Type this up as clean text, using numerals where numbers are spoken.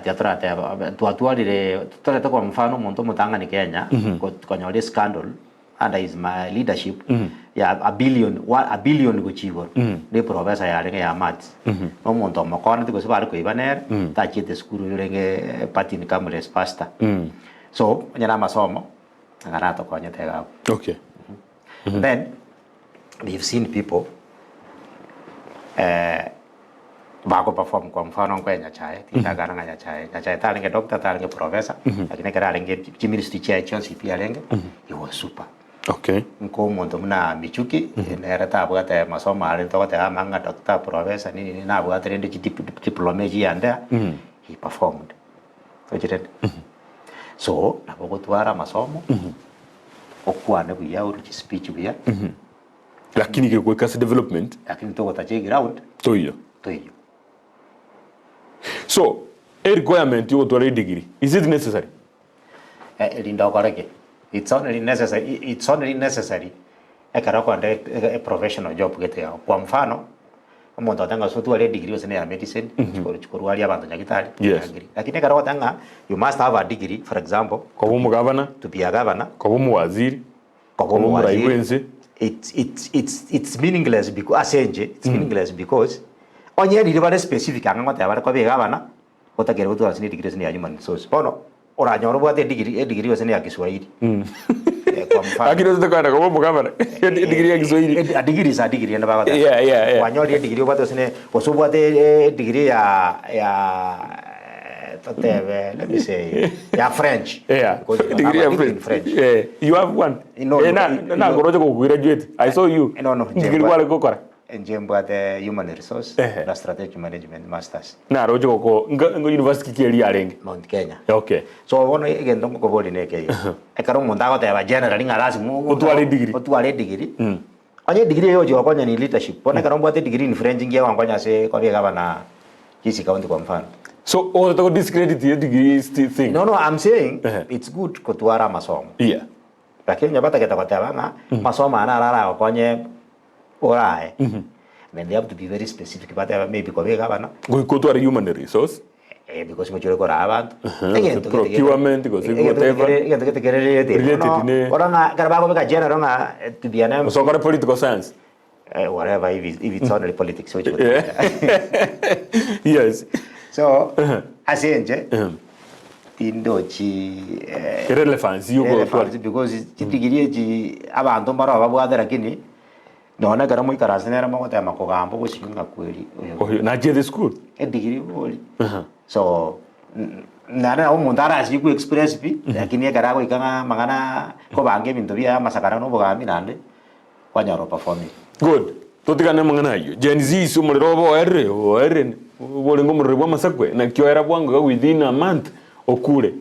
Tiga torateba, twatwarire, torete kwa mfano omonto omotang'ani Kenya, konyora escandal under his leadership ya a billion, a billion gochia igoro, ne eprofessor yarenge ya maths. Na omonto omokoneti gose bare koiba nere, tachiete esukuru orenge Martin Kambles pastor. So, onye na amasomo, nigo aratokonyete iga abwo. Okay. Then, we've seen people eh, bako perform kwa mfano nkoe Nyachae, tindakana ng'a Nyachae, Nyachae tarenge doctor, tarenge professor, lakini ekero arenge chiministry chiaye chionsi pi arenge, he was super. Okay. Nko omonto buna Michuki, nere tabwate masomo aria togoteba amang'ana ng'a doctor, professor nini nini, nabwate rende chidip diploma echi yande aa, he performed. Ochirende? So, nabo ogotwara amasomo, okwane buya, orue chispeech buya, Lakini gegoika ase development lakini togotacha eground toiyo. toiyo. So, e requirement yogotwara edegree, is it necessary? Eh, rinde okore ki? It's only necessary, it's only necessary ekero okoenda e e professional job gete iga. Kwa mfano, omonto ogoteba ng'a gose otware edegree gose na eya medicine, chiko chikorwaria abanto nyagitari, Yes. agree. Lakini ekero ogoteba ng'a you must have a degree, for example, Koba omogavana, to be a governor, koba omowaziri, koba koba omorai omowaziri, bwense. it's, it's, it's, it's meaningless because ase inche, it's meaningless because onye riria bare specific ang'e ngoteba bare koba egavana, otakeire gotwara ase nedegree ase ne ya human resource. Bono oranyore obwate edegree, edegree gose ne ya Kiswahili. Eh, kwa mfano. Lakini ase tokoenda koba omogavana, edegree ya Kiswahili. Eh, a degree is a degree ende bagoteba. Yeah, yeah, yeah. Kwanyorire edegree obwate gose ne gose obwate eh, edegree ya ya totebe let me say ya French. Yeah. Because you Degree have ya a degree in French. French. Yeah. You have one. No, Eh, no, na no. na ngoroche gokugraduate. I saw you. No, no, Degree Njembwa- kware gokora. Inche mbwate Human Resource Ehe. na Strategic Management Masters Naroche goko nga nga university ki eria yarenge. Mount Kenya. Okay. So bono egento ngokoboria neke iga, ekero omonto agoteba generally ng'a lasima Otware edegree. otware edegree, onye edegree eye ogochia gokonya ni leadership, bono ekero mbwate edegree in French ngiye gonkonya ase koba egavana Kisii County kwa mfano. So otete go discredit edegree thing. No no I'm saying Ehe. it's good kotwara amasomo. Yeah. Lakini onye batagete goteba ng'a amasomo aya naro aragokonye orae, then they have to be very specific batebe maybe koba egavana, Goika otware human resource. eh, because ngochia ore koraa abanto. Gose Egento gete gete- procurement, gose egento whatever. gete- egento gete kere related. Related Bono, ne- bono ng'a ekero bakobeka general ng'a eh, to be an MP, Gose okore political science. eh, whatever, if it's, if it's only politics, which would Yes. So, ase inche, tindochi eh, Relevance yo relevance because chidigiri echi abanto mbaro babwate lakini nonya ekero moikaranse nere mogotema kogamba ogosibwa ng'a kweri oyo Oyo nachiete school. edigiri bori so naende nabo omonto arachie ko express pi lakini ekero agoika ng'a amang'ana kobanga ebinto biaye amasakara na obogambi naende kwanyora operformire. Good. Totigane amang'ana ayio. Gen Zs omorero obo oerire, oerire, borenge omorero bw'amasakwe, naki oera bwango iga within a month okure.